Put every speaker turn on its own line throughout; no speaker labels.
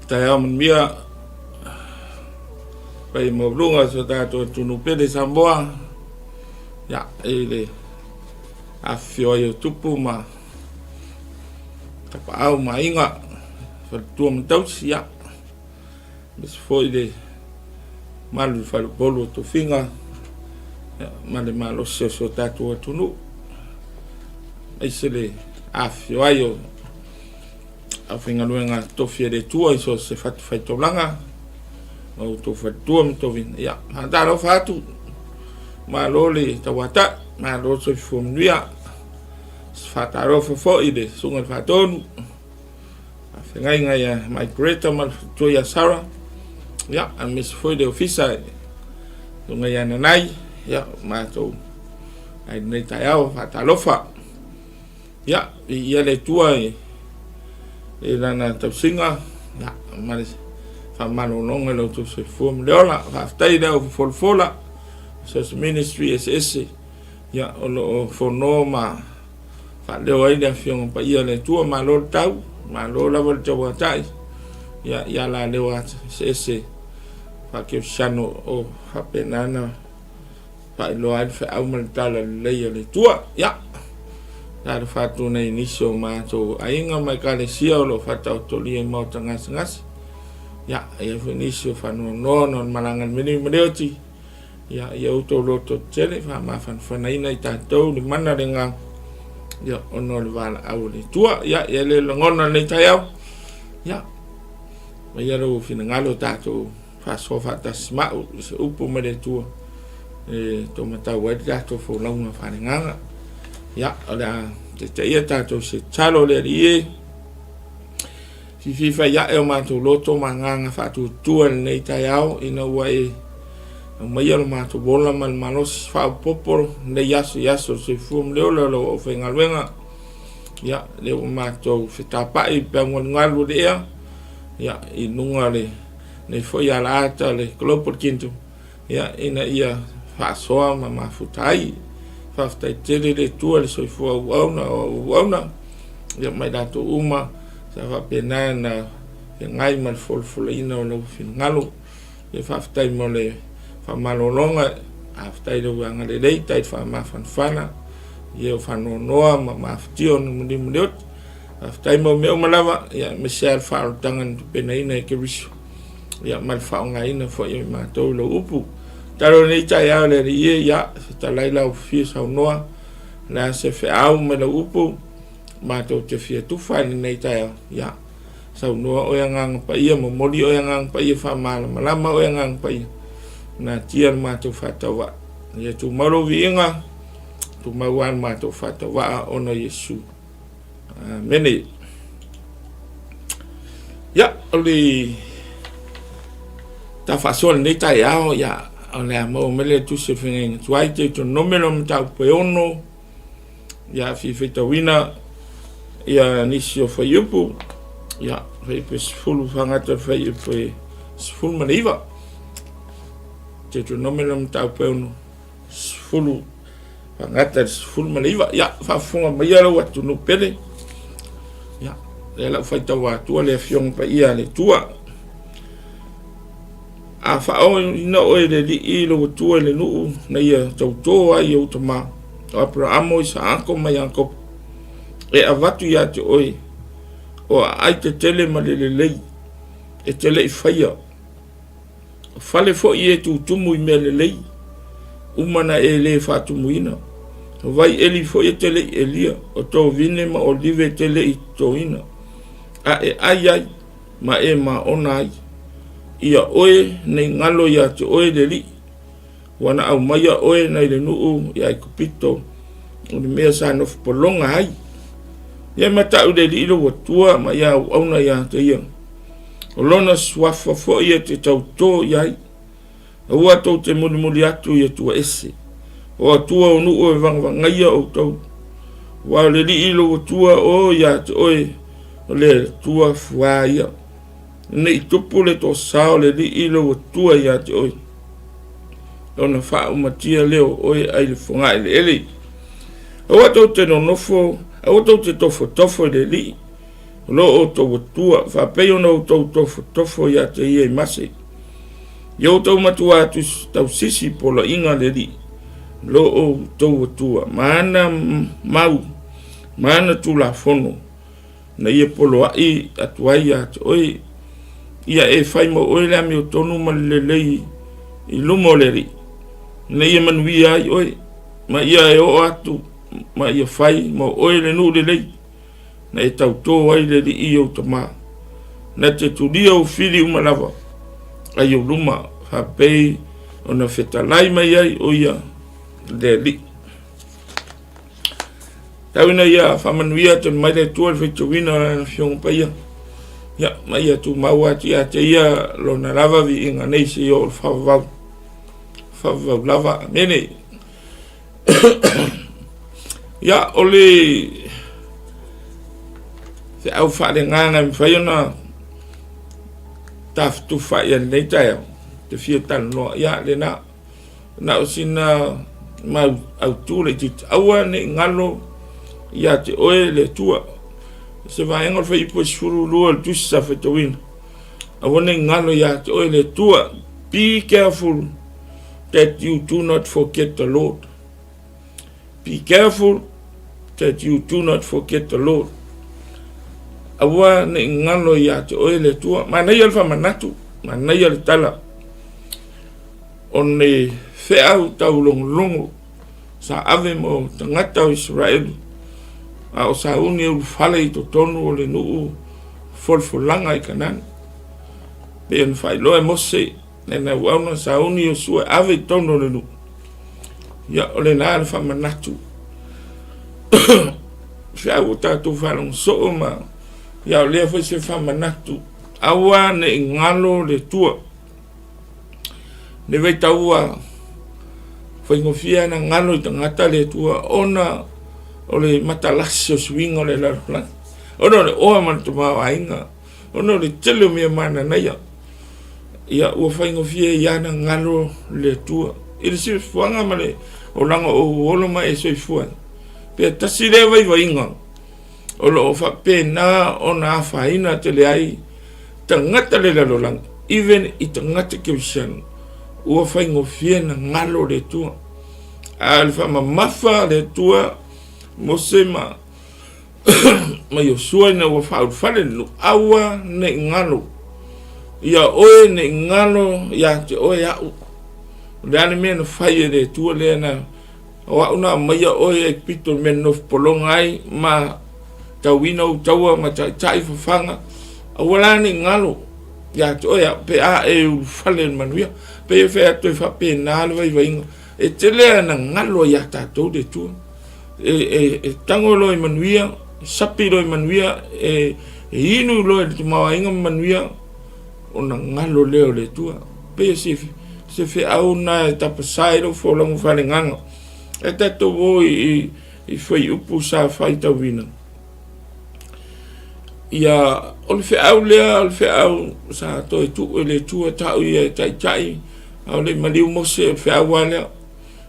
Taeao manuia paia maualuga o si o tatou atunuu pele Samoa, ia, i le afifio ai o tupu ma tapaau ma aiga, faletua ma tausi, ia, aemaise foi le mamalu i le faleupolu o tofiga, ia, ma le malosi o si o tatou atunuu, aemaise le afifio ai o aufaigaluega tofi a le Atua i so o se fatafaitaulaga ma outou faletua ma tovina. Ia, faatalofa atu, malo le tauatai, malo le soifua manuia. Se faatalofa foi i le Susuga i le Faatonu, faafeagaiga ia Mike Greta ma le faletua ia Sarah, ia, aemaise foi le ofisa i Susuga ia Nanai, ia, matou ai lenei taeao, faatalofa. Ia, viia le Atua i Lana tausiga, ia, ma le faamalologa i lo outou soifua ma le ola. Faafetai i le au folafola, Social Ministry eseese, ia, o lo o fono ma faaleo ai le Afioga Paia a le Atua. Malo le tau, malo lava le tauatai, ia, ia la leo eseese faakerisiano o faapena ona faailoa ai le feau ma le tala lelei a le Atua. Ia, talofa atu nei nisi o matou aiga ma ekalesia o lo o faataotolia i maota gasegase. Ia, e i ai foi nisi o faanoanoa ona o le malaga i le meli ma le oti. Ia, ia outou loto tetele, faamafanafanaina i tatou le mana le agaga, ia, ona o le valaau a le Atua. Ia, ia le lagona lenei taeao. Ia, maia lou finagalo tatou Faasoa faatasi ma'u i se upu mai le Atua e taumatau ai le tatou folauga faaleagaga. Ia, o le a taitaia tatou se tatalo le Alii e. Fififa ae o matou loto ma agaga faatuatua i lenei taeao ina ua e aumaia lo matou ola ma le malosi faaopoopo lenei aso i aso o le soifua ma le ola o lau aufaigaluega. Ia, lea ua matou fetapa'i i peaugalugalu o le ea, ia, i luga o le nei foi alaata o le Global Kingdom, ia, ina ia faasoa ma mafuta ai. Faafetai tele le Atua i le soifua auauna o auauna, ia, ma i latou uma sa faapena ona feagai ma le folafolaina o lau finagalo. Ia, faafetai mo le faamalologa, faafetai i lou agalelei, tai le faamafanafana, ia o faanoanoa ma mafatia ona maliu ma le oti. Faafetai mo mea uma lava, ia, aemaise lava le faaolataga na tapenaina e Keriso, ia, ma le faaaogaina foi e matou i lau upu. Tatalo lenei taeao le Alii e, ia, fetalai lau fia saunoa, o le a se feau mai lau upu, matou te fia tufa i lenei taeao, ia, saunoa oe Agaga Paia, momoli oe Agaga Paia, faamalamalama oe Agaga Paia, natia le matou faatauvaa. Ia tumau lou viiga, tumau lava le matou faatauvaa ona o Iesu. Amene. Ia, o le ta faasoa lenei taeao, ia, o le a maua mai le tusi o fegaiga tuai, Deuteronome lo mataupu e 6, ia, fia faitauina, ia, nisi o fuaiupu, ia, fuaiupu e 10, faagata le fuaiupu e 19. Deuteronome lo mataupu e 6, 10 faagata i le 19. Ia, faafofoga maia lau atunuu pele. Ia, lea lau faitau atua le Afioga Paia a le Atua. A faaoina oe e le Alii lou Atua i le nuu na ia tautō ai i ou tama, o Aperaamo, Isaako ma Iakopo, e avatu ia te oe o aai tetele ma le lelei e te le i faia. O fale foi e tutumu i mea lelei uma na e lē faatumuina. O vai eli foi e te le i elia, o tovine ma olive e te le i totoina, a e ai ai ma e maona ai. Ia oe nei galo ia te oe le Alii, ua na aumaia oe nai le nuu i Aikupito, o le mea sa nofo pologa ai. Ia matau le Alii lou Atua ma ia auauna ia te ia. O lona suafa foi e te tautō i ai. Aua tou te mulimuli atu i Atua ese, o Atua o nuu e vagavagaia outou. Aua o le Alii lou Atua o ia te oe, o le Atua fuā ia. Ne i tupu le toasā o le Alii lou Atua ia te oe, ona faaumatia lea o oe ai le fogaeleele. Aua tou te nonofo, aua tou te tofotofo i le Alii. O lo outou Atua, faapei ona outou tofotofo ia te ia i Mase. Ia outou matuā tausisi poloaiga a le Alii, lo outou Atua, ma ana mau, ma ana tulafono, na ia poloai atu ai ia te oe, ia e fai mo oe le amiotonu ma le lelei i luma o le Alii, ina ia manuia ai oe, ma ia e oo atu ma ia fai mo oe le nuu lelei, na e tautō ai le Alii i ou tama, na te tulia ou fili uma lava ai ou luma, faapei ona fetalai mai ai o ia le Alii. Tau ina ia faamanuia tonu mai le Atua i le faitauina o Lana Afioga Paia. Ia, ma ia tumau atu ia te ia lona lava viiga nei seia oo i le faavavau. Faavavau lava. Amene. Ia, o le feau faaleagaga e mafai ona tafatufa i lenei taeao, te fia talanoa, ia, lena, na o sina mau autu laitiiti, aua ne i galo ia te oe le Atua. Se vaega o le fuaiupu e 12 o le tusi sa faitauina, aua ne i galo ia te oe le Atua. Be careful that you do not forget the Lord. Be careful that you do not forget the Lord. Aua ne i galo ia te oe le Atua. Manaia le faamanatu, manaia le tala o le feau taulogologo sa ave mo tagata o Isaraelu a o sauni e ulufale i totonu o le nuu folafolaga i Kanana. Pei ona faailoa e Mose Lena auauna sauni Iosua e ave i totonu o le nuu. Ia, o lena le faamanatu. Feau o tatou faalogo soo ma ia o lea foi se faamanatu. Aua ne i galo le Atua. Ne vaitaua faigofie ana galo i tagata le Atua ona o le matalasi o suiga o le lalolagi. Ona o le oa ma le tamaoaiga. Ona o le tele o mea mananaia, ia ua faigofie ai ana galo le Atua. I le soifuaga ma le olaga o ou ola ma e soifua ai, pe tasi lea vaivaiga o lo o faapena ona afaina tele ai tagata le lalolagi, even i tagata kerisiano, ua faigofie na galo le Atua. A o le faamamafa le Atua Mose ma ma Iosua ina ua faaulufale le nuu, aua ne i galo ia oe, ne i galo ia te oe au. O le a le mea na fai e le Atua lea na o au na aumaia oe i Aikupito i le mea na nofo pologa ai ma tauina ou taua ma taitai fafaga. Aua la ne i galo ia te oe au pe a e ulufale i le manuia. Pei e fai atu e faapena le vaivaiga. E tele ana galo ia tatou le Atua. E tago loa i manuia, e sapi loa i manuia, e inu loa i le tamaoaiga ma manuia, ona galo lea o le Atua. Pei o se feau na e tapasa ai lou folauga faaleagaga. Ae tatou o i fuaiupu sa faitauina. Ia, o le feau lea, o le feau sa toe tuu e le Atua tau ia e taitai, a o le i maliu Mose, o le feau lava lea.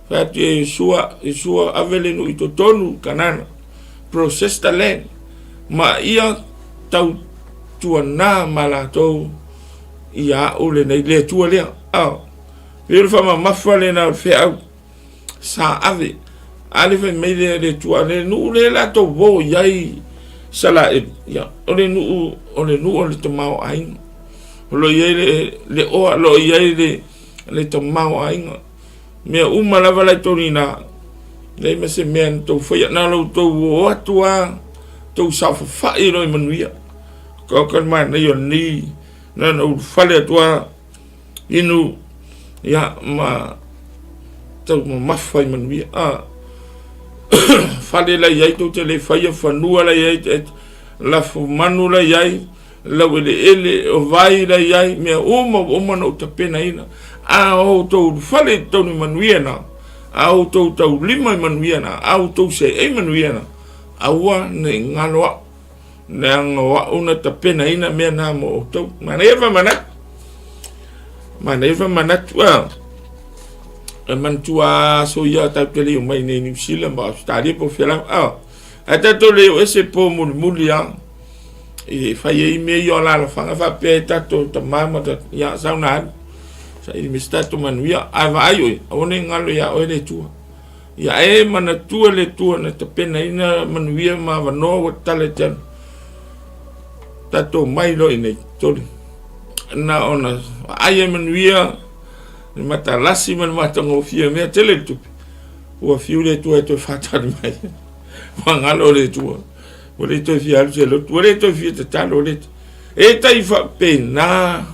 Fai atu ia Iosua, Iosua, ave le nuu i totonu i Kanana, process the land, ma ia tautuana ma latou ia au lenei, le Atua lea. A, pei o le faamamafa lena o le feau sa ave. A le fai mai lea le Atua, le nuu lea latou o i ai Isaraelu, ia, o le nuu, o le nuu o le tamaoaiga. O lo o i ai le oa, o lo o i ai le tamaoaiga. Mea uma lava la i totonu i ina, leai ma se mea na tou faia, na o la outou o atu lava, tou saofafai loa i manuia. Ka le manaia o lenei, na ona ulufale atu lava, inu, ia, ma taumamafa i manuia. A, fale la i ai tou te le faia, fanua la i ai, lafumanu la i ai, laueleele, o vai la i ai, mea uma ua uma ona ou tapenaina. A outou ulufale i totonu i manuia na, a outou taulima i manuia na, a outou seei manuia na, aua ne i galo au, leaga o au na tapenaina mea na mo outou. Manaia le faamanatu, manaia le faamanatu, a. E manatua aso ia tatou te le i omai nei i Niu Sila ma Ausetalia po o fea lava, a. Ae tatou le o ese po mulimuli lava. E fai ai mea ia o alaalafaga faapea e tatou tama ma tatou, ia sau na alu. Saili mai se tatou manuia, ae vaai oe, aua ne i galo ia oe le Atua. Ia e manatua le Atua na tapenaina manuia ma avanoa ua tatala i te anu. Tatou mai loa i inei, toli. Na ona vaai e manuia le matalasi ma le matagofie mea tele le tupe. Ua fiu le Atua e toe faatali mai. Ua galo le Atua. Ua le toe fia alu se lotu, ua le toe fia tatalo, ua le E tai faapena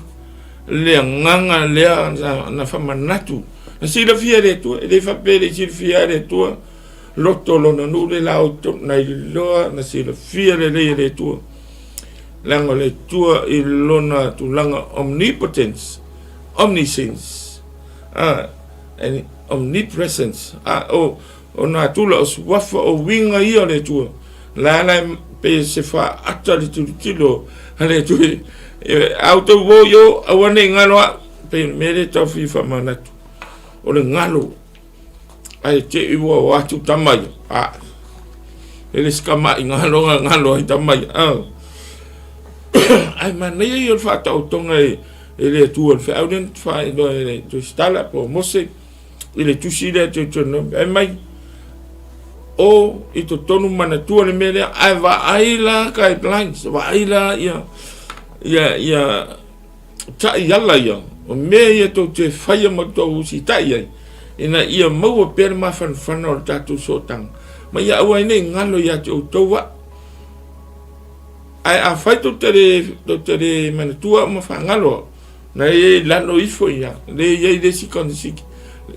le agaga lea na faamanatu, na silafia e le Atua, e le faapea e le i silafia e le Atua loto o lona nuu le la o na iloa, na silafia lelei e le Atua. Leaga o le Atua i lona tulaga omnipotence, omniscience, and omnipresence, o O natura, o suafa, o uiga ia o le Atua. La la e pei se faata le tilotilo a le Atua. A outou o i o, aua ne i galo au. Pei o le mea lea e tau fia faamanatu. O le galo. Ae te i ua o atu tama ia. A, e le si tama i galo ga galo ai tama ia. Ae manaia ia o le faataotoga e le Atua, le feau lea na faailoa e le Tusitala po o Mose. i le tusi lea Deuteronomy, ai mai, o i totonu manatua le mea lea, ae vaai la guidelines, vaai la ia, ia, ia taiala ia, o mea ia tou te faia ma tou usitai ai, ina ia maua pea le mafanafana o le tatou sootaga, ma ia aua ai ne i galo ia te outou au. Ae afai tou te le, tou te le manatua au ma faagalo au, Na i ai lalo ifo ia, le i ai le isi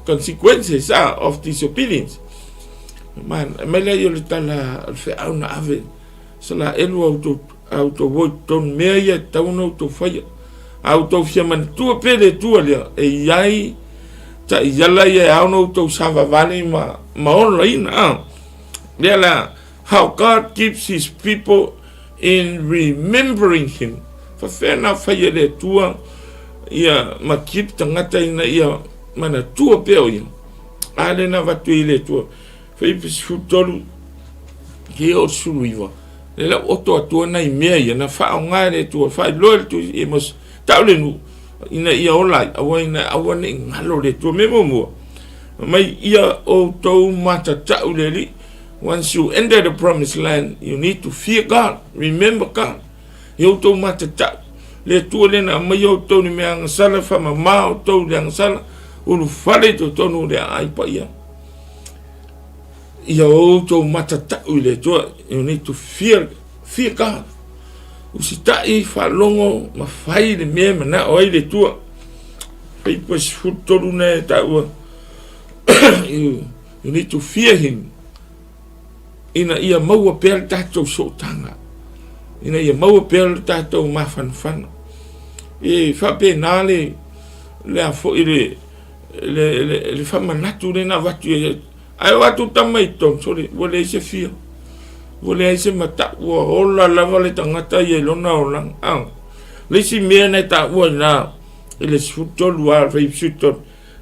consequences of disobedience. Ma, mai lea o le tala o le feau na ave, Isaraelu a outou, a outou o i totonu mea ia e tatau ona outou faia. A outou fia manatua pea le Atua lea, e i ai taiala ia e ao ona outou savavali ma, ma olaina. A. Lea la, how God keeps his people in remembering him. Faafefea na fai e le Atua ia ma keep tagata ina ia manatua pea o ia. A lea na avatu i le Atua. Filipi 13 ki o 19. Le lau oto atua nai mea ia na faaaoga e le Atua, faailoa e le Atua i Mose, tau le nuu, ina ia ola ai, aua ina aua ne i galo le Atua. Mea muamua, mai ia outou matatau le Alii. Once you enter the promised land, you need to fear God, remember God. Ia outou matatau, le Atua lea na aumaia outou i le mea agasala, faamama outou i le agasala, ulufale i totonu o le aai paia. Ia outou matatau i le Atua, you need to fear, fear God. Usitai, faalogo, ma fai le mea e manao ai le Atua. Filipi 13 na e taua. You need to fear him ina ia maua pea le tatou sootaga, ina ia maua pea le tatou mafanafana. E faapena le le a foi le le le, le faamanatu lea na avatu i ae o atu tama i totonu, sole, ua leai se fia, ua leai se matau, ua ola lava le tagata ia i lona olaga. Ah, le isi mea na e taua i ina i le 13 a, le 13,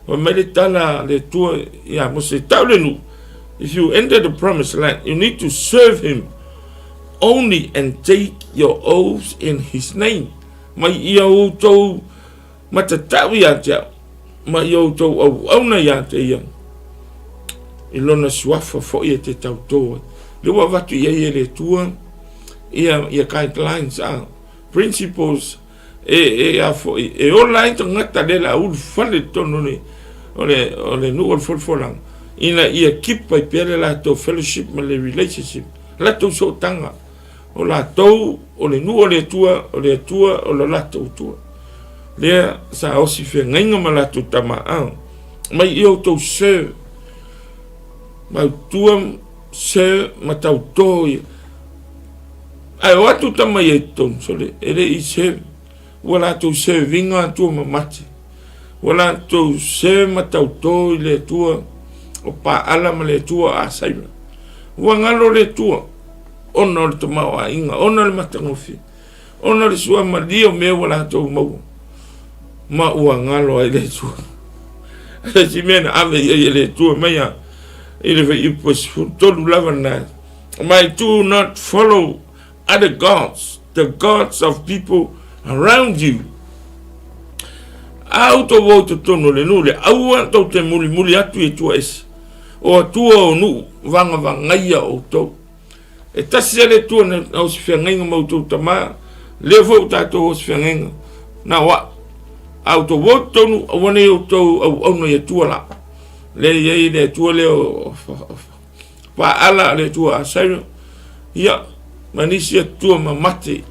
Fai mai le tala a le Atua ia Mose, tau le nuu, if you enter the promised land, you need to serve him only and take your oaths in his name. Mai ia outou matatau ia te au, ma ia outou auauna ia te ia, i lona suafa foi e te tautō ai. Le ua avatu i ai e le Atua ia, ia guidelines, principles, E, e a foi, e ola ai tagata le la ulufale i totonu o le, o le, o le nuu o le folafolaga, ina ia keep ai pea le latou fellowship ma le relationship, latou sootaga, o latou o le nuu o le Atua, o le Atua o le latou Atua. Lea sa osi feagaiga ma latou tama, a, mai ia outou serve, mautua serve ma tautō ia. Ae o atu tama ia i totonu, sole, e le i serve. Ua latou serve inga Atua mamate. Ua latou serve ma tautō i le Atua o Paala ma le Atua o Asaira. Ua galo le Atua, ona o le tamaoaiga, ona o le matagofie, ona o le suamalie o mea ua latou maua, ma ua galo ai le Atua. Le isi mea na ave i ai e le Atua mai a i le fuaiupu e 13 lava lena, My do not follow other gods. the gods of people around you. A outou o i totonu o le nuu lea, aua tou te mulimuli atu i atua ese, o atua o nuu vagavagaia outou. E tasi lava le Atua na osi feagaiga ma outou tama, lea foi ua tatou osi feagaiga, na o a'u. A outou o i totonu, aua nei outou auauna i Atua la. Lea e i ai le Atua lea o Paala, le Atua Asaira, ia, ma nisi Atua mamate.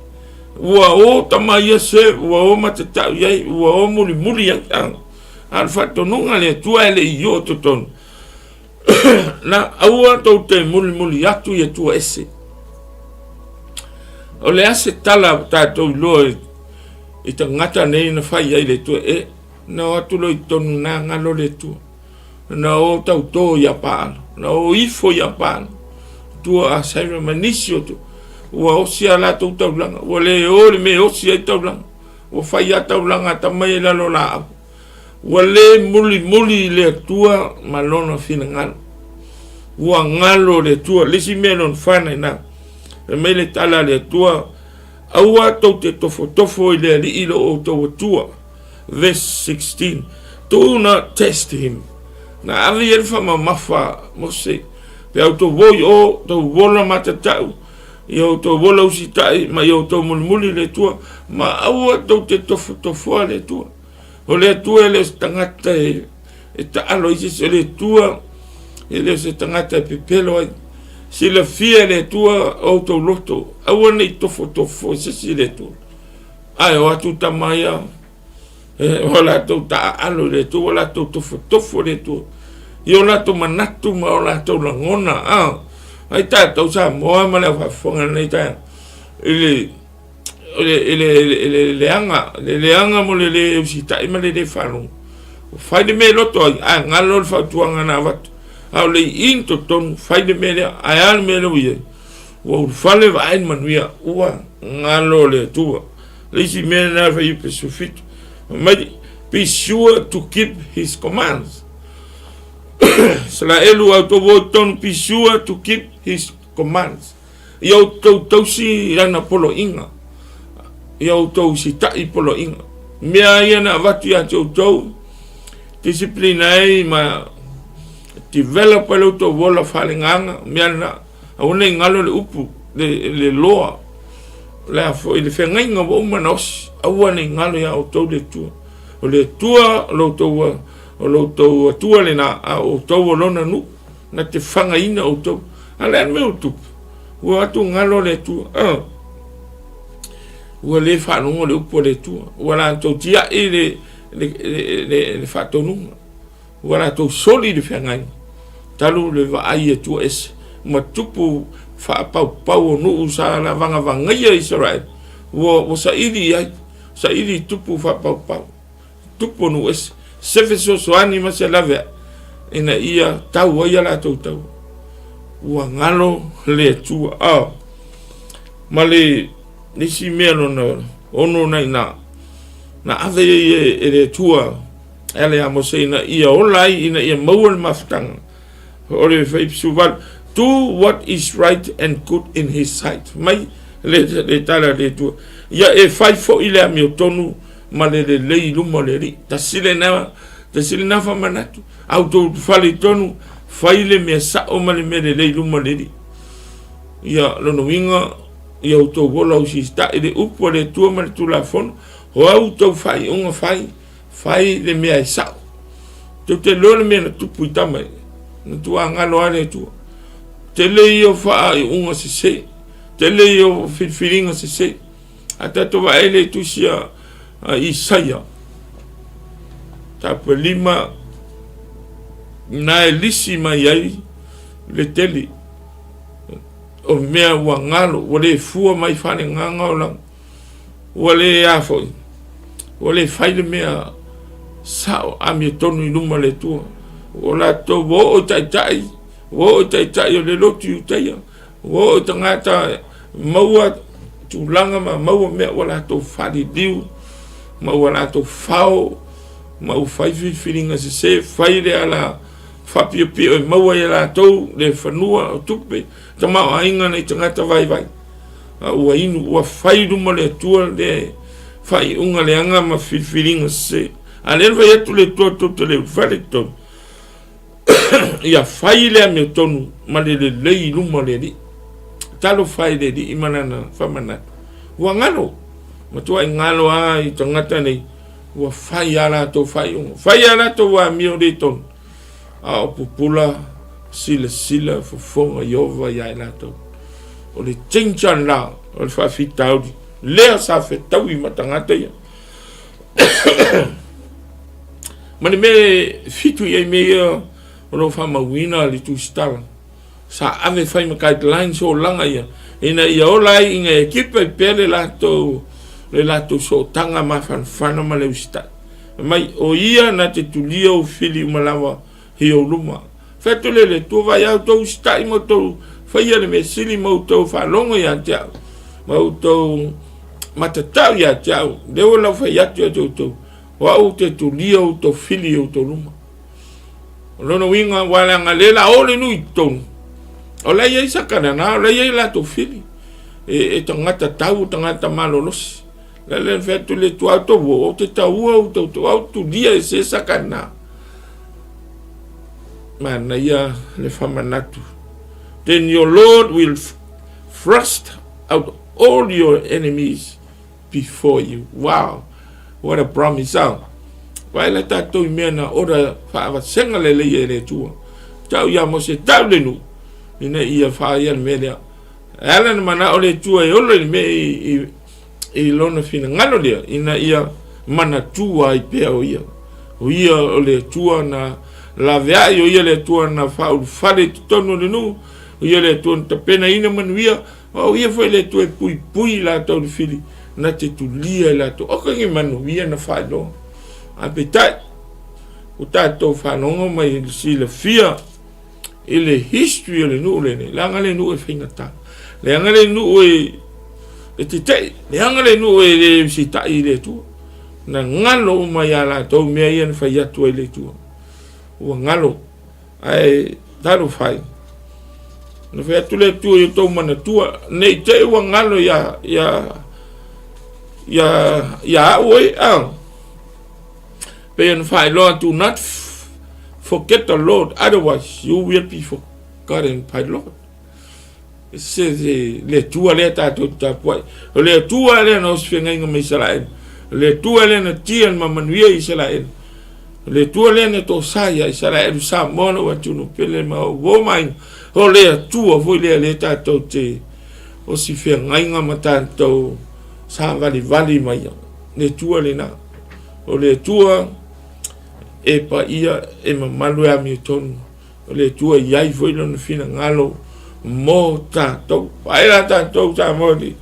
Ua o tama ia se, ua o matatau i ai, ua o mulimuli ai. A o le faatonuga a le Atua e le i oo i totonu. Na aua tou te mulimuli atu i Atua ese. O le a se tala tatou iloa i tagata nei na fai ai le Atua e na o atu loa i totonu na galo le Atua. Na o tautō ia Paala, na o ifo ia Paala, Atua Asaira ma nisi o Atua. Ua osi a latou taulaga, ua le o le mea e osi ai taulaga. Ua fai a taulaga a tama ia i lalo o laau. Ua le mulimuli i le Atua ma lona finagalo. Ua galo le Atua. Le isi mea lona fana ina. Fai mai le tala a le Atua, Aua tou te tofotofo i le Alii lo outou Atua. Verse 16. Do not test him. Na ave i ai le faamamafa Mose. Pe a outou o i o, tou ola matatau, i outou ola usitai ma i outou mulimuli i le Atua, ma aua tou te tofotofoa le Atua. O le Atua e le o se tagata e, e taalo ai se isi, o le Atua e le o se tagata e pepelo ai. Silafia e le Atua outou loto, aua ne i tofotofo i se isi le Atua. Ae o atu tama ia, e, o latou taaalo i le Atua, o latou tofotofo i le Atua, i o latou manatu ma o latou lagona. Ah, ai tatou Samoa ma le au faafofoga nei taeao, i le le, le, le leaga, le leaga mo le le usitai ma le le faalogo. Ua fai le mea e loto ai, ae galo le fautuaga na avatu. A o le i i totonu, fai le mea lea, ae a le mea lea ua i ai? Ua ulufale vaai le manuia, ua galo le Atua. Le isi mea lena e fai i 17. Fai mai, be sure to keep his commands. Israelu au tau o tonu, be sure to keep his commands. Ia outou tausi i lana poloaiga, ia outou sitaʻi poloaiga. Mea ia na avatu ia te outou, discipline ai ma develop ai lo outou ola faalegaga, mea lena, aua ne i galo le upu, le, le loa, le a foi, le feagaiga ua uma ona osi, aua ne i galo ia outou le Atua. O le Atua o lo outou, o lo outou Atua lena, a o outou o lona nuu. Na te fagaina outou. A le a le mea ua tupu? Ua atu galo le Atua. Ah. Ua le faalogo le upu a le Atua. Ua latou tiai le, le, le, le, le faatonuga. Ua latou soli le feagaiga. Talu le vaai i Atua ese. Ma tupu faapaupau o nuu sa la vagavagaia Israel. Ua, ua saili i ai. Saili i tupu faapaupau. Tupu o nuu ese, se fesoasoani ma se laveai ina ia tau ai a latou taua. Ua galo le Atua. Ah, ma le isi mea lona ono na ina na ave ai e, e le Atua e ala ia Mose ina ia ola ai ina ia maua le mafutaga. O le 78, do what is right and good in his sight. Mai le, le tala le Atua. Ia e fai foi le amiotonu ma le lelei i luma o le Alii. Tasi lena, tasi lena faamanatu. A outou fale i tonu, fai le mea sao ma le mea lelei i luma o le Alii. Ia, lona uiga, ia outou ola usitaʻi le upu a le Atua ma le Tulafono, o a outou faaiuga fai, fai le mea e sao. Tou te iloa le mea na tupu i tama ia, na tuagalo lava le Atua. Tele ia o faaiuga sese, tele ia o filifiliga sese. A tatou vaai le tusi a Isaia, tapa 5, na e lisi mai ai le tele o mea ua galo, ua le fua mai faalegaga o lana, ua le a foi, ua le fai le mea sao amiotonu i luma o le Atua. Ua latou ua oo i taitai, ua oo i taitai o le lotu Iutaia, Ua oo i tagata maua tulaga ma maua mea ua latou faaliliu ma ua latou fao ma ua fai filifiliga sese, fai le ala faapiopio e maua ai e latou le fanua o tupe, tamaoaiga nai tagata vaivai. A ua inu, ua fai i luma o le Atua le faaiuga leaga ma filifiliga sese. A lea na fai atu le Atua tou te le ulufale i totonu, ia fai le amiotonu ma le lelei i luma o le Alii. Talofa e i le Alii ma lana faamanatu. Ua galo, matuai galo lava i tagata nei, ua fai a latou faaiuga, fai a latou amio le tonu, a o pupula silasila fofoga Ieova ia i latou. O le danger la o le faafitauli lea sa fetaui ma tagata ia. Ma le mea e fitu i ai mea ia o lo o faamauina le tusitala sa ave fai ma guidelines olaga ia ina ia ola ai ina ia keep ai pea le latou le latou sootaga mafanafana ma le usitai. Fai mai, o ia na te tulia ou fili uma lava i ou luma. Fai atu lea i le Atua, Vaai a outou usitai ma outou faia le mea sili ma outou faalogo ia te au, ma outou matatau ia te au, lea ua lau fai atu ia te outou, o au ou te tulia outou fili i outou luma. O lona uiga, ua leaga lea la o le nuu i totonu, o la e i ai Sakanana, o la e i ai latou fili, e tagata tau, tagata malolosi. La le fai atu le Atua, outou o, ou te taua outou, au tulia e se Sakana. Manaia le faamanatu. Then your Lord will thrust out all your enemies before you. Wow, what a promise. Ah. Vaai la tatou i mea na ora faavasega lelei e le Atua. Tau ia Mose, tau le nuu, ina ia whaia le mea lea. E ala na manao le Atua e ola i le mea i lona finagalo lea, ina ia manatua ai pea o ia. O ia o le Atua na laveai, o ia le Atua na faaulufale i totonu o le nuu, o ia le Atua na tapenaina manuia, a o ia foi le Atua e puipui i latou le fili, na te tulia i latou. Oka ni manuia na faailoa. Ae peitai, ua tatou faalogo mai i le silafia i le history o le nuu lenei, leaga le nuu e faigata, leaga le nuu e tetee, leaga le nuu e le usitai i le Atua. Na galo uma ia latou mea ia na fai atu ai le Atua. Ua galo, ae talofa ai. Na fai atu le Atua i outou manatua, ne i te i ua galo ia, ia, ia, ia au oe, a. Pei ona faailoa atu, not forget the Lord, otherwise you will be forgotten by Lord. Se se le Atua lea tatou te tapuai. O le Atua lea na osifegaiga ma Isaraelu. O le Atua lea na tia ma manuia i Isaraelu. O le Atua lea na tosa ia Isaraelu Samoa lou atunuu pele ma uo mai. O le Atua foi lea lea tatou te osifegaiga ma tatou savalivali mai. Le Atua lena. O le Atua e paia e mamalu e amiotonu. O le Atua e i ai foi lona finagalo mo tatou. Vaai la tatou Samoa nei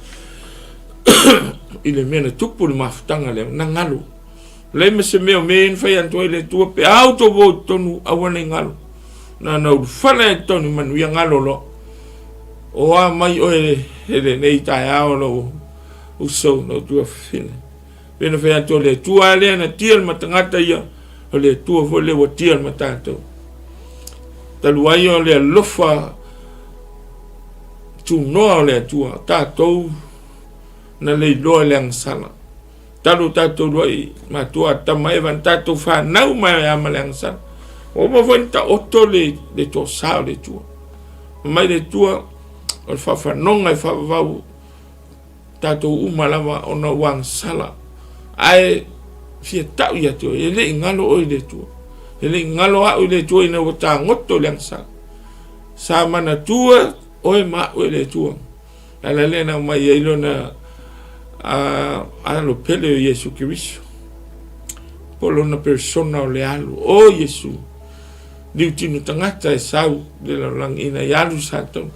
i le mea na tupu le mafutaga lea, na galo. Leai ma se mea o mea ia na fai atu ai le Atua, pe a outou o i totonu, aua ne i galo. Na ona ulufale ai i totonu i manuia galo loa. O a mai oe e lenei taeao lou uso, lou tuafafine. Pei ona fai atu, o le Atua lava lea na tia le matagata ia, o le Atua foi lea ua tia le matatou. Talu ai o le alofa tunoa o le Atua, tatou na leiloa i le agasala. Talu tatou luai matua Atama Eva, na tatou fanau mai lava ma le agasala. Ua uma foi ona taoto le, le toasa o le Atua. Mai le Atua, o le faafanoga e faavavau tatou uma lava ona ua agasala, ae fia tau ia te oe, e le i galo oe i le Atua. E le i galo au i le Atua ina ua tagoto i le agasala. Sa manatua oe ma au e le Atua. Le ala lea na aumai ai lona alo pele o Iesu Keriso. Po lona persona o le alo. O Iesu, liutino tagata e sau le lalolagi ina ia alu sa tau.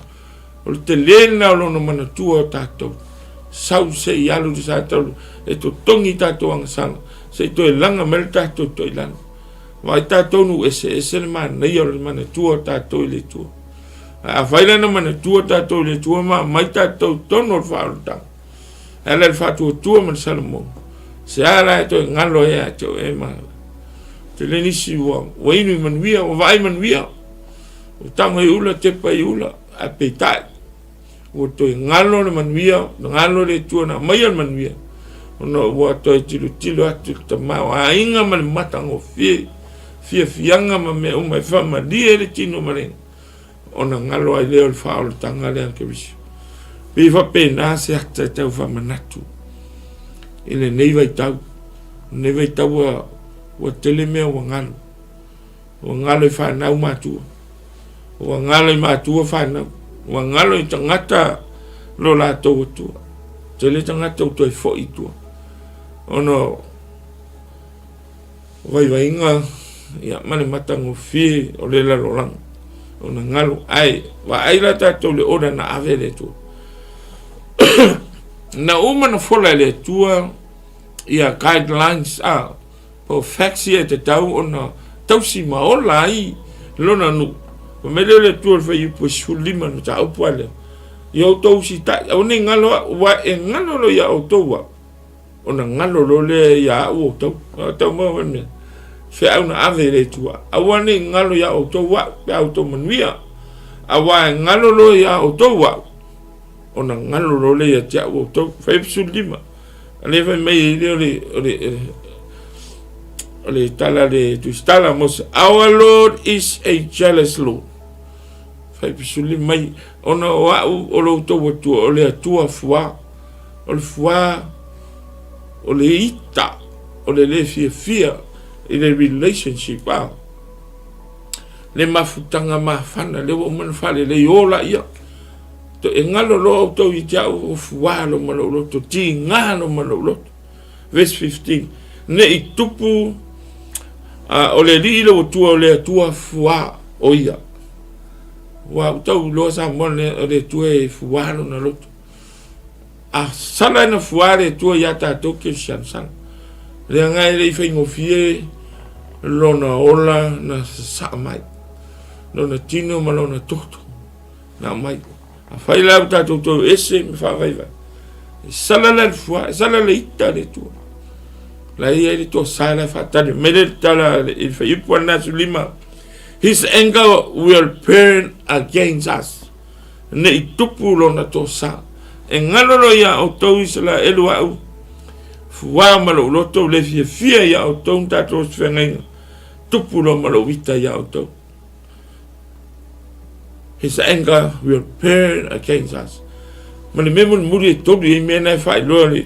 O le tele lena o lona manatua o tatou. Sau se i alu le sataulu e totogi tatou agasala, se i toe laga mai le tatou toilalo. Vaai tatou nuu eseese le manaia o le manatua o tatou i le Atua. Ae afai la na manatua tatou i le Atua ma aumai tatou i totonu o le faaolataga, e ala i le faatuatua ma le Salomona, se a la e toe galo ai ia te oe ma tele nisi ua, ua inu i manuia, ua vaai manuia, ua tago i ula, tepa i ula, ae peitai, Ua toe galo le manuia, galo le Atua na aumaia le manuia, ona ua toe tilotilo atu i le tamaoaiga ma le matagofie, fiafiaga ma mea uma e faamalie ai le tino ma le ona galo ai lea o le faaolataga lea a Keriso. Pei faapena se ata e tau faamanatu i lenei vaitau. Lenei vaitau ua, ua tele mea ua galo. Ua galo i fanau matua. Ua galo i matua fanau. Ua galo i tagata lo latou Atua. Tele tagata ua toe foi i tua. Ona o vaivaiga ia, ma le matagofie o le lalolagi ona galo. Ae vaai la tatou le ola na ave e le Atua. Na uma na fola e le Atua ia guidelines a po o facts ia e tatau ona tausi ma ola ai lona nuu. Fai mai lea o le Atua i le fuaiupu e 15 le mataupu a lea, Ia outou usitai, aua ne i galo au, aua e galo loa ia outou au, ona galo loa lea ia au outou. Tau maua mai mea, feau na ave e le Atua, aua ne i galo ia outou au, pe a outou manuia, aua e galo loa ia outou au, ona galo loa lea ia te au outou. Fuaiupu 15. A lea fai mai ai lea o le, o le, o le tala le tusitala Mose, Our Lord is a jealous Lord. Fai pisuli mai, ona o au o lo outou Atua, o le Atua fuā. O le fuā, o le ita, o le le fiafia i le relationship, a. Le mafutaga mafana, lea ua uma ona faalelei, o laia. E galo loa outou ia te au, o fuā loa ma lou loto, tiga loa ma lou loto. Verse 15, Ne i tupu a, o le alii lou Atua, o le Atua fuā o ia. Ua ou tau iloa Samoa le, o le Atua e fuā lona loto. A sala ina fuā le Atua ia tatou kerisiano sala. Leaga e le i faigofie lona ola na sasaa mai. Lona tino ma lona toto. Na aumai. Afai la ua tatou toe ese ma faavaivai, e sala la le fua, e sala le ita le Atua. La e i ai le toasa la e faatali mai le tala i le fuaiupu a lena 15, His anger will burn against us. Ne i tupu lona toasa. E galo loa ia outou Isaraelu au, fua ma lou loto le fiafia ia outou na tatou feagaiga, tupu loa ma lou ita ia outou. His anger will burn against us. Ma le mea mulimuli e tolu i mea na e faailoa le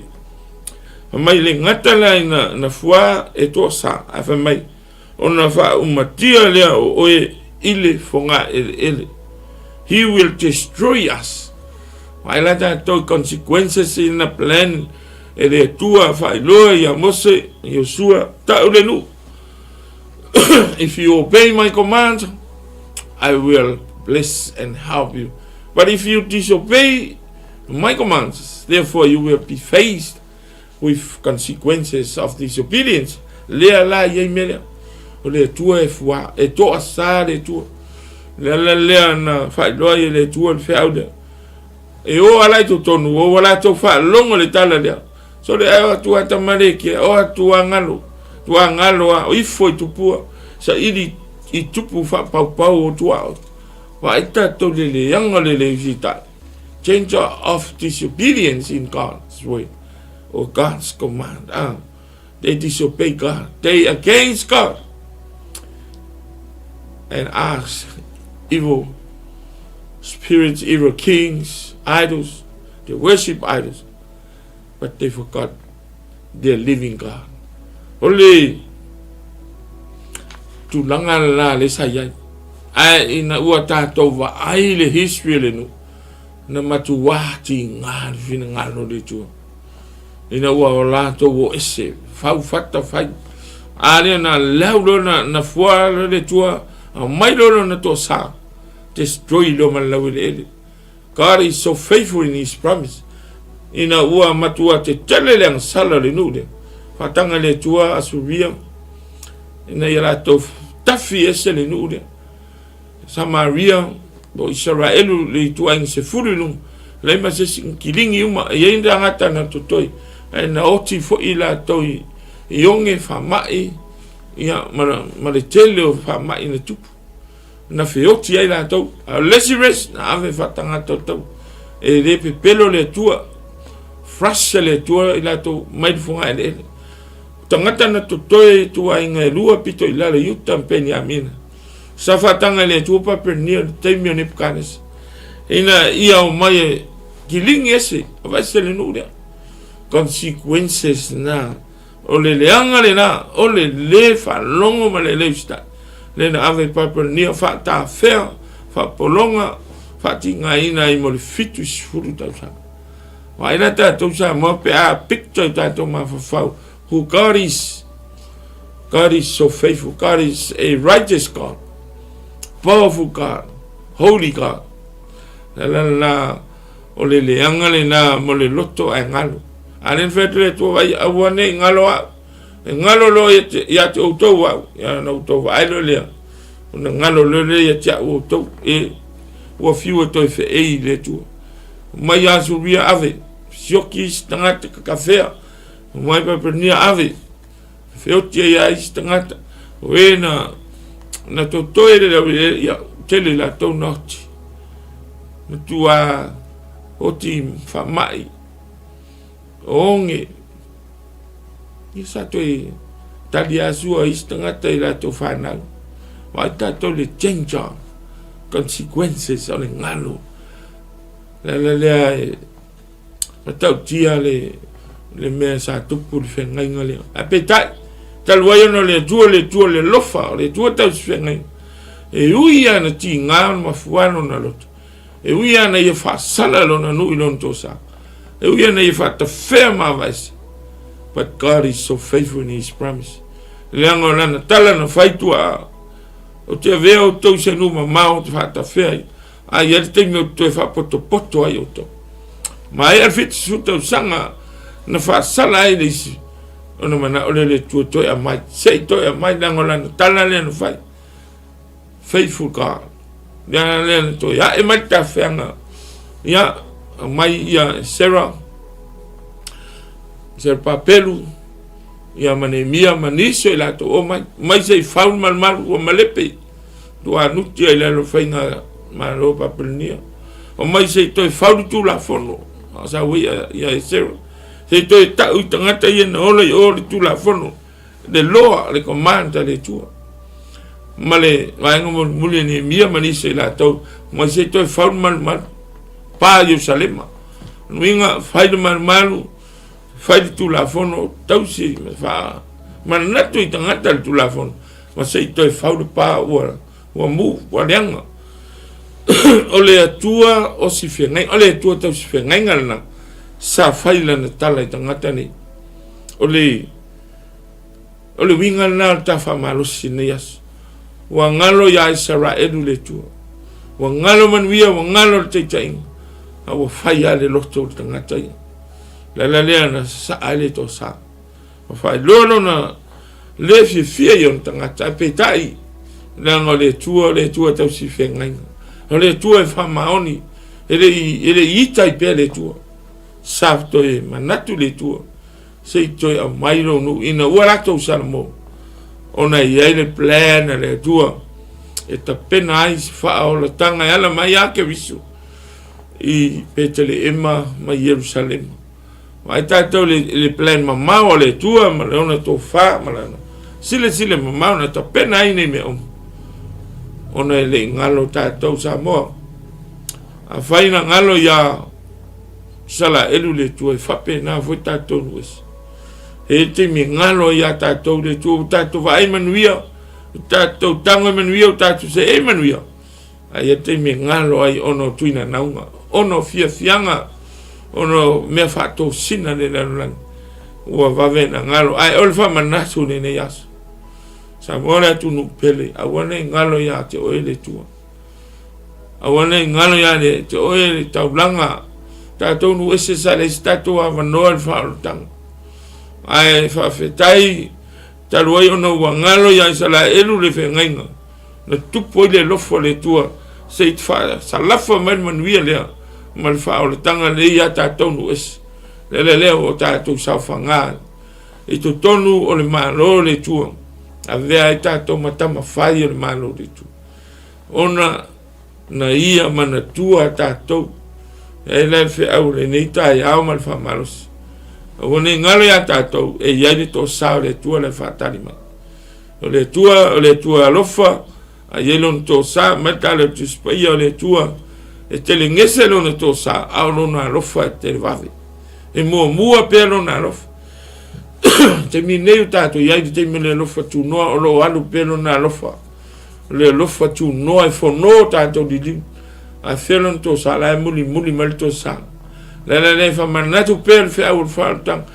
fai mai le gata la ina na fua e toasa ae fai mai ona faaumatia lea o oe i le fogaeleele. He will destroy us. Vaai la tatou consequences ina plan e le Atua faailoa ia Mose, Iosua, tau le nuu. If you obey my command, I will bless and help you. But if you disobey my commands, therefore you will be faced with consequences of disobedience. Lea la iai mea lea. O le Atua e fua, e toasa le Atua. Lea la lea na faailoa i le Atua le feau lea. E o ala i totonu, o ua latou faalogo le tala lea. Sole ai o atu a tamaleke, o atu a galo, tua galo a, o ifo i tupua, saili i tupu faapaupau o tuaoi. Vaai tatou le leaga le le usitai. Change of disobedience in God's way or God's command. Ah, they disobey God. They against God. And ask evil spirits, evil kings, idols. They worship idols. But they forgot their living God. O le tulaga la le sa i ai. Ae ina ua tatou vaai le history o le nuu, na matuā tiga le finagalo o le Atua. Ina ua o latou o ese, fau fata fai. A lea na lau loa na, na fua loa le Atua, aumai loa lona toasa, destroy loa ma le laueleele. God is so faithful in his promise. Ina ua matua tetele le agasala o le nuu lea, faataga le Atua Asuria, ina ia latou tafi ese le nuu lea. Samaria, o Isaraelu le ituaiga 10 i luga, leai ma se isi kiligi uma, e i ai tagata na totoe, ae na oti foi latou i oge faamai, ia, ma le tele o faamai na tupu. Na feoti ai latou. A o le isi race, na ave faatagata o tau. E le pepelo le Atua, flush e le Atua i latou mai le fogaeleele. Tagata na totoe i ituaiga e lua pito i lalo, Iuta ma Peniamina. Sa faataga e le Atua Papelonia i le taimi o Nepukanesa, ina ia omai e kiligi ese, aveese le nuu lea. Consequences na o le leaga lena, o le lē faalogo ma le lē usitai, lea na ave i Papelonia, faatafea, faapologa, faatigaina ai mo le 70 tausaga. Vaai la tatou Samoa pe a picture i tatou mafaufau who God is. God is so faithful. God is a righteous God. Powerful God. Holy God. La la la o le leaga lena mo le loto ae galo. A le fai atu le Atua vaai aua ne i galo au. E galo loa ia te outou au. Ia na outou vaai loa lea. Ona galo loa lea ia te au outou. E ua fiu e toe feei i le Atua. Mai Asuria ave, sioki isi tagata kakafea, mai Papelonia ave, feoti ai a isi tagata, o e na, na totoe le laueleele, ia, tele latou na oti. Matua oti faamai, oge, ia sa toe tali asua isi tagata i latou whanau. Vaai tatou le danger, consequences o le galo. Le ala lea e matautia le, le mea sa tupu le feagaiga lea. Ae peitai, talu ai ona o le Atua, le Atua o le alofa, o le Atua tausi feagaiga. E ui lava ina tiga ona mafua lona loto. E ui lava ina ia faasala lona nuu i lona tosa. E ui lava ina ia faatafea ma avaese. But God is so faithful in his promise. Leaga o lana tala na fai tuaa. Ou te avea outou i se nuu mamao ou te faatafea ai. A i ai le taimi ou te toe faapotopoto ai outou. Maea le 70 tausaga na faasala ai le isi, ona manao lea o le Atua toe aumai, se i toe aumai, leaga o lana tala lea na fai. Faithful God. Lea lea na toe ae mai le tafeaga. Ia, aumai ia Sarah, Sarah Papelu, ia ma Neemia ma nisi o i latou omai, mai se i fau le malumalu ua malepe. Tuanuti ai lalo faiga malo Papelonia. Omai se i toe fau le Tulafono, a sa ui ia Esera. Se i toe tau i tagata ia na ola i o le Tulafono, le loa, le command a le Atua. Ma le vaega mulimuli e Neemia ma nisi o i latou, omai se i toe fau le malumalu, pa Ierusalema. Nuiga, fai le malumalu, fai le Tulafono, tausi ma faa manatu i tagata le Tulafono, ma se i toe fau le pa ua, ua mu, ua leaga. O le Atua o si feagaiga, o le Atua tausi feagaiga lena, sa fai lana tala i tagata nei. O le, o le uiga lena o le ta faamalosi i lenei aso. Ua galo iā Isaraelu le Atua. Ua galo manuia, ua galo le taitaiga, a ua fai lava le loto o le tagata ia. Le ala lea na sasaa ai le toasa. Ua faailoa lona le fiafia i ona tagata, ae peitai, leaga o le Atua, o le Atua tausi feagaiga. O le Atua e faamaoni, e le i, e le i ita ai pea le Atua. Sa toe manatu le Atua, se i toe aumai lou nuu ina ua latou Salamo, ona e i ai le plan a le Atua e tapena ai se faaolataga e ala mai ia Keriso i Peteleema ma Ierusalema. Vaai tatou i le plan mamao a le Atua ma le ona tofa ma lana silasila mamao na tapena ai nei mea uma, ona e le i galo tatou Samoa. Afai na galo iā Isalaelu le Atua, e faapena foi tatou nuu ese. E i ai le taimi e galo ai iā tatou le Atua, ua tatou vaai manuia, ua tatou tago i manuia, ua tatou seei manuia, A i ai taimi e galo ai ona o tuinanauga, ona o fiafiaga, ona o mea faatosina le lalolagi, ua vave na galo. Ae o le faamanatu i lenei aso, Samoa le atunuu pele, aua ne i galo ia te oe le Atua. Aua ne i galo ia te oe le taulaga. Tatou nuu ese sa leai se tatou avanoa i le faaolataga. Ae faafetai talu ai ona ua galo ia Isaraelu le feagaiga, na tupu ai le alofa o le Atua se i faasalafa mai le manuia lea ma le faaolataga lea ia tatou nuu ese. Le ala lea ua tatou saofaga i totonu o le Malo o le Atua, avea ai tatou ma tama fai o le Malo o le Atua, ona na ia manatua tatou. E ai la le feau o lenei taeao ma le faamalosi. Aua ne i galo iā tatou e i ai le toasa o le Atua la e faatali mai. O le Atua, o le Atua alofa, a i ai lona toasa, mai le tala o le Tusi Paia o le Atua, e telegese lona toasa, a o lona alofa e televave. E muamua pea lona alofa. Taimi nei o tatou i ai le taimi o le alofa tunoa, o lo o alu pea lona alofa. O le alofa tunoa e fono tatou liliu. A fea lona tosa, la e mulimuli mai le tosa. La la le faamanatu pea le feau o le faaolataga.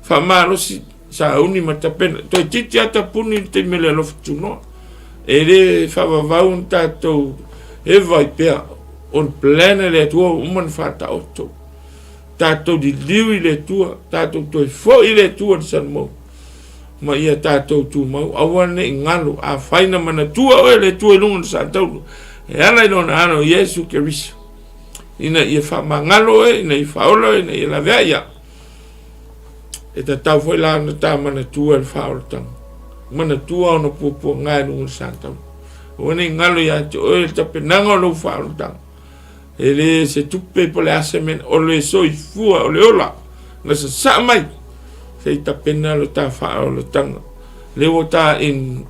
Faamalosi sauni ma tapena. Toeitiiti lava tapuni le taimi o le alofa tunoa. E le faavavau ona tatou eva ai pea. O le plan a le Atua ua uma ona faataoto. Tatou liliu i le Atua, tatou toe foi i le Atua le Salamo ma ia tatou tumau, aua ne i galo, afai na manatua oe le Atua i luga o le satauro, e ala i lona Alo Iesu Keriso, ina ia faamagalo oe, ina ia faaola oe, ina ia laveai ia. E tatau foi la ona ta manatua le faaolataga, manatua ona puapuaga i luga o le satauro. Aua ne i galo ia te oe le tapenaga o lou faaolataga. E le se tupe po le a se mea, o le soifua, o le ola, na sasaa mai, se i tapena lo ta faaolataga. Le ua ta in,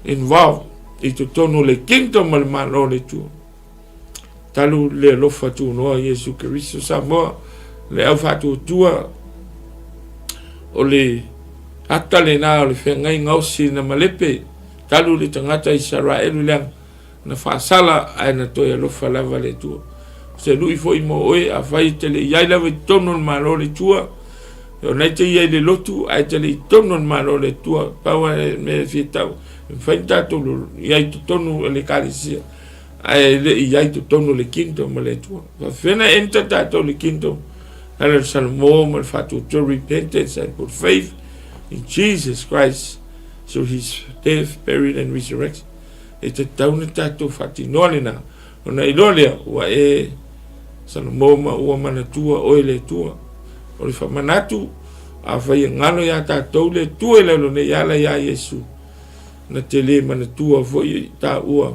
involve i totonu o le kingdom o le Malo o le Atua. Talu le alofa tunoa Iesu Keriso Samoa, le au faatuatua o le ata lena o le feagaiga osi na malepe, talu le tagata Isaraelu leaga Na faasala ae na toe alofa lava le Atua. O se lui foi mo oe, afai e te le i ai lava i totonu o le Malo o le Atua, o lena e te i ai i le lotu, ae te le i totonu o le Malo o le Atua, pau lava le mea e fia tau, e mafai ona tatou i ai i totonu o le Ekalesia, ae le i ai i totonu o le Kingdom o le Atua. E faapefea ona enter tatou i le Kingdom? E ala i le Salamo ma le faatuatua, repentance and put faith in Jesus Christ through his death, burial and resurrection. E tatau ona tatou faatinoa lena, ona iloa lea ua e Salomõ ma ua manatua oe le Atua. O le faamanatu, afai e galo iā tatou le Atua i lalo nei ala iā Iesu, na te le manatua foi taua,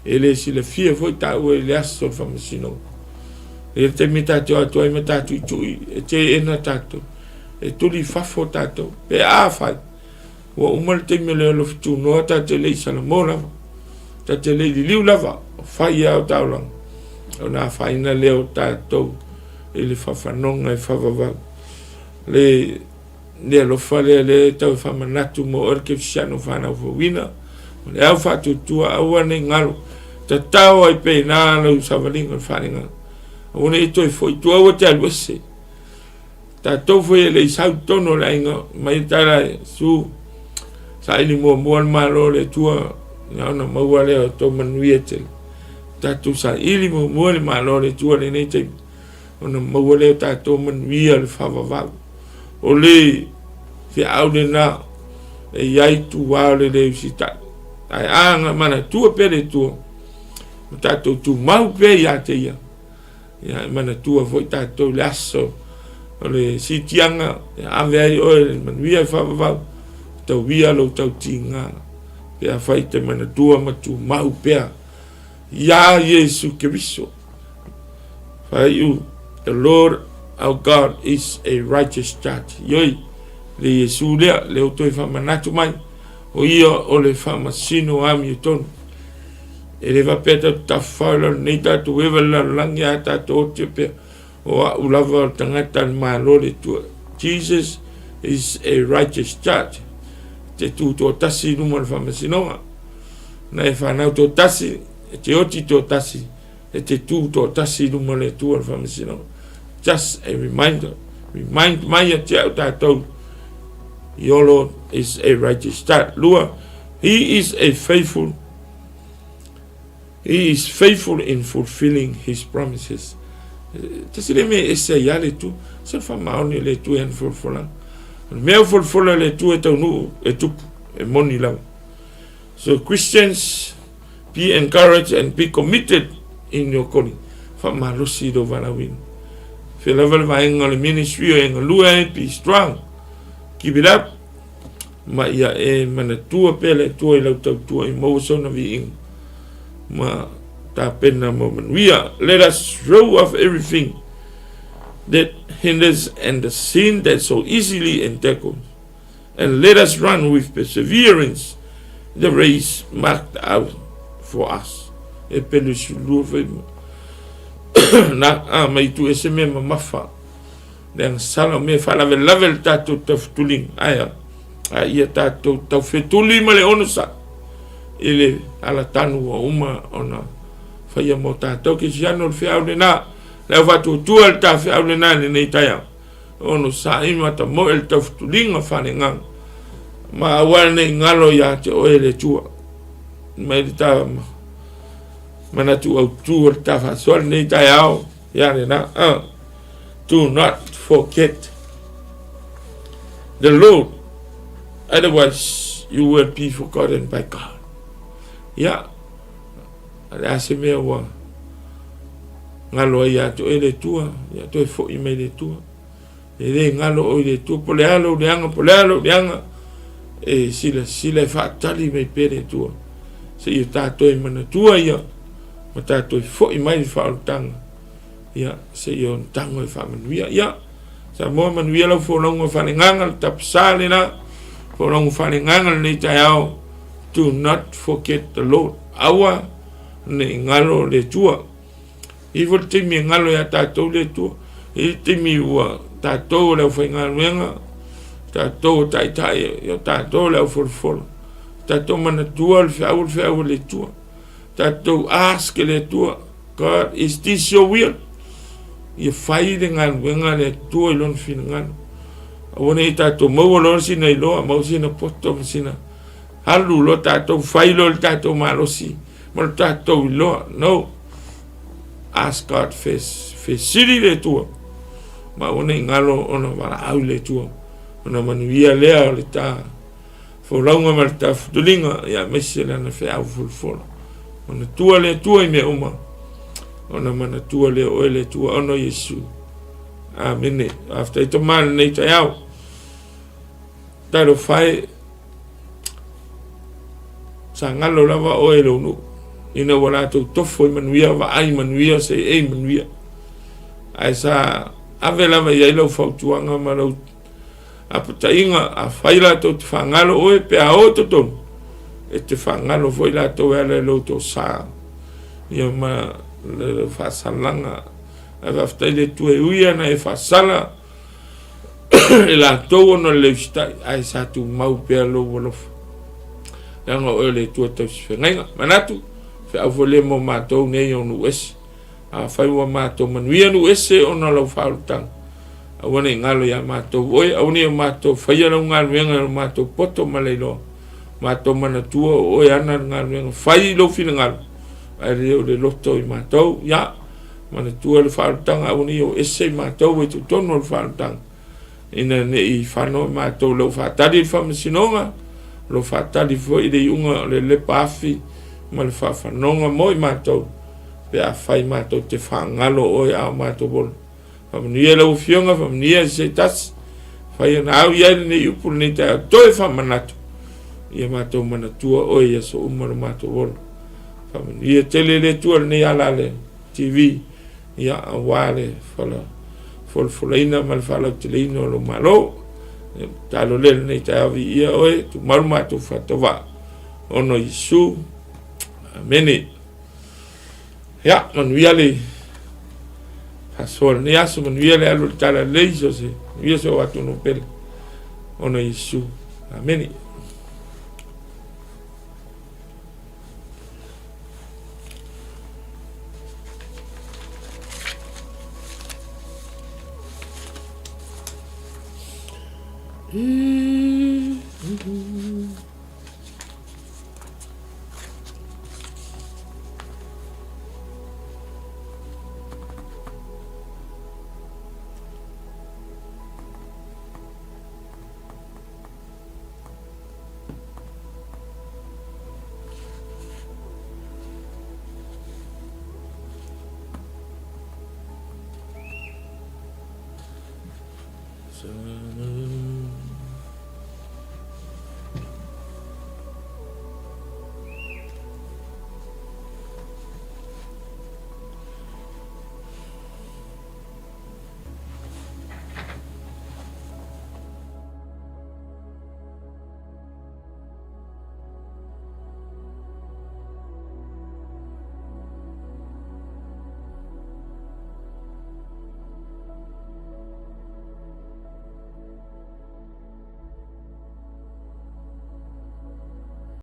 e le silafia foi taua i le aso o le faamasinoga. E i ai le taimi e tatou o atu ai ma ta tuitui, e teena tatou, e tuli i fafo tatou, pe afai Ua uma le taimi o le alofa tunoa, ta te le i salamo lava, ta te le i liliu lava, o fai a o taulaga, ona afaina lea o tatou i le fafanoga e faavavau. Le, le alofa lea lea e tau e faamanatu mo oe le kerisiano fanau fouina, ma le au faatuatua aua ne i galo, tatao ai pea i ina lau savaliga o le faaaliga, aua ne i toe foi i tua, aua te alu ese. Tatou foi e le i sau totonu o le aiga mai le tala e Su saili muamua le Malo o le Atua ia ona maua lea o tou manuia tele. Tatou saili muamua le Malo o le Atua lenei taimi ona maua lea o tatou manuia le faavavau. O le feau lena e i ai tua o le le usitai. Ae a manatua pea le Atua ma tatou tumau pea ia te ia. Ia, e manatua foi tatou i le aso o le siitiaga, e ave ai oe le manuia e faavavau, tauia lou tautiga, pe afai te manatua ma tumau pea iā Iesu Keriso. Faaiu, the Lord our God is a righteous judge. Ioi, le Iesu lea, le o toe faamanatu mai, o ia o le faamasino amiotonu. E le faapea tatou tafafao i lalo nei tatou eva i le lalolagi ae tatou oti pea o au lava o le tagata a le Malo le Atua. Jesus is a righteous judge. Te tū toatasi i luma o le faamasinoga. Na e whanau toatasi, e te oti toatasi, e te tū toatasi i luma o le Atua o le faamasinoga. Just a reminder. Remind mai ia te au tātou. Your Lord is a righteous judge. Lua, he is a faithful He is faithful in fulfilling his promises. Tasi le mea e ese ai a le Atua, se le faamaoni o le Atua i ana folafolaga. O le mea o folafola le Atua e taunuu e tupu, e moni lava. So Christians, be encouraged and be committed in your calling. Faamalosi i lou valaauina. Fea lava le vaega o le ministry o e galue ai, be strong. Keep it up. Ma ia e manatua pea le Atua i lau tautua i maua sona viiga. Ma Tapena mo manuia. Let us throw off everything that hinders and the sin that so easily entangles, and let us run with perseverance the race marked out for us. E pelu sulua fai na a mai tu ese me mamafa. Le agasala o mea e faalavelave le tatou taufutuliga, ae a? A ia tatou taufetuli ma le onosai i le alatanu ua uma ona faia mo tatou. Kesiano o le feau lena, le au faatuatua le ta feau lena i lenei taeao. Onosai ma tamoe le taufutuliga faaleagaga ma aua nei galo ia te oe le Atua. Mai le ta manatu autu o le ta faasoa lenei taeao. Ia lena, do not forget the Lord, otherwise you will be forgotten by God. Ia, le a se mea ua galo ai ia te oe le Atua, ia toe foi mai le Atua. E le galo oe i le Atua, po le a lou leaga, po le a lou leaga, e silasila e faatali mai pea le Atua. Seia tatou e manatua ia, ma tatou e foi mai le faaolataga, ia, seia onotago e faamanuia. Ia, Samoa manuia lau folauga faaleagaga, le tapasa lena, folauga faaleagaga lenei taeao, do not forget the Lord. Aua ne i galo le Atua. E i ai foi le taimi e galo ia tatou le Atua. E i ai le taimi ua tatou o le aufaigaluega, tatou o taitai, ia tatou o le aufolofolo. Tatou manatua le feau o le feau a le Atua. Tatou ask le Atua, God, is this your will? Ia fai le galuega a le Atua i lona finagalo. Aua ne i tatou maua loa sina iloa, maua sina poto ma sina alu loa tatou fai loa le tatou malosi ma le tatou iloa. No. Ask God first. Fesili le Atua. Ma aua ne i galo ona valaau i le Atua. Ona manuia lea o le ta folauga ma le ta futuliga, ia aemaise lana feau folafola. Manatua le Atua i mea uma. Ona manatua lea o oe le Atua ona o Iesu. Amene. Faafetai Tama i lenei taeao. Talofa e, sa galo lava oe i lou nuu, ina ua latou tofo i manuia, vaai manuia, seei manuia. Ae sa ave lava i ai lau fautuaga ma lau apataiga, afai latou te faagalo oe pe a o i totonu, e te faagalo foi latou e ala i lou tosa ia ma le faasalaga. Ae faafetai le Atua e ui ana e faasala e latou ona le usitai, ae sa tumau pea lou alofa, leaga o oe o le Atua tausifeagaiga. Manatu, feau foi lea mo matou nei o nuu ese. Afai ua matou manuia nuu ese ona o lau faaolataga, aua ne i galo iā matou oe, aua ne i o matou faia lau galuega i lo matou poto ma le iloa. Matou manatua o oe ana le galuega fai i lou finagalo, ae le o le loto i matou. Ia, Manatua le faaolataga aua ne i o ese i matou i totonu o le faaolataga, ina ne i fano i matou lou faatali i le faamasinoga, lou faatali foi i le iuga o le lepa afi ma le faafanoga mo i matou, pe afai matou te faagalo oe a o matou ola. Faamanuia i lau Afioga, faamanuia i se tasi, fai ona au i ai lenei upu lenei taeao, toe faamanatu, ia matou manatua oe i aso uma o le matou ola. Faamanuia tele le Atua lenei ala le TV, ia aua le fala folafolaina ma le faalauteleina o lou Malo. Ia, tatalo lea lenei taeao viia oe, tumau matou faatauvaa ona o Iesu. Amene. Ia, manuia le faasoa lenei aso, manuia le alu o le tala lelei, so se manuia so atunuu pele ona o Iesu. Amene.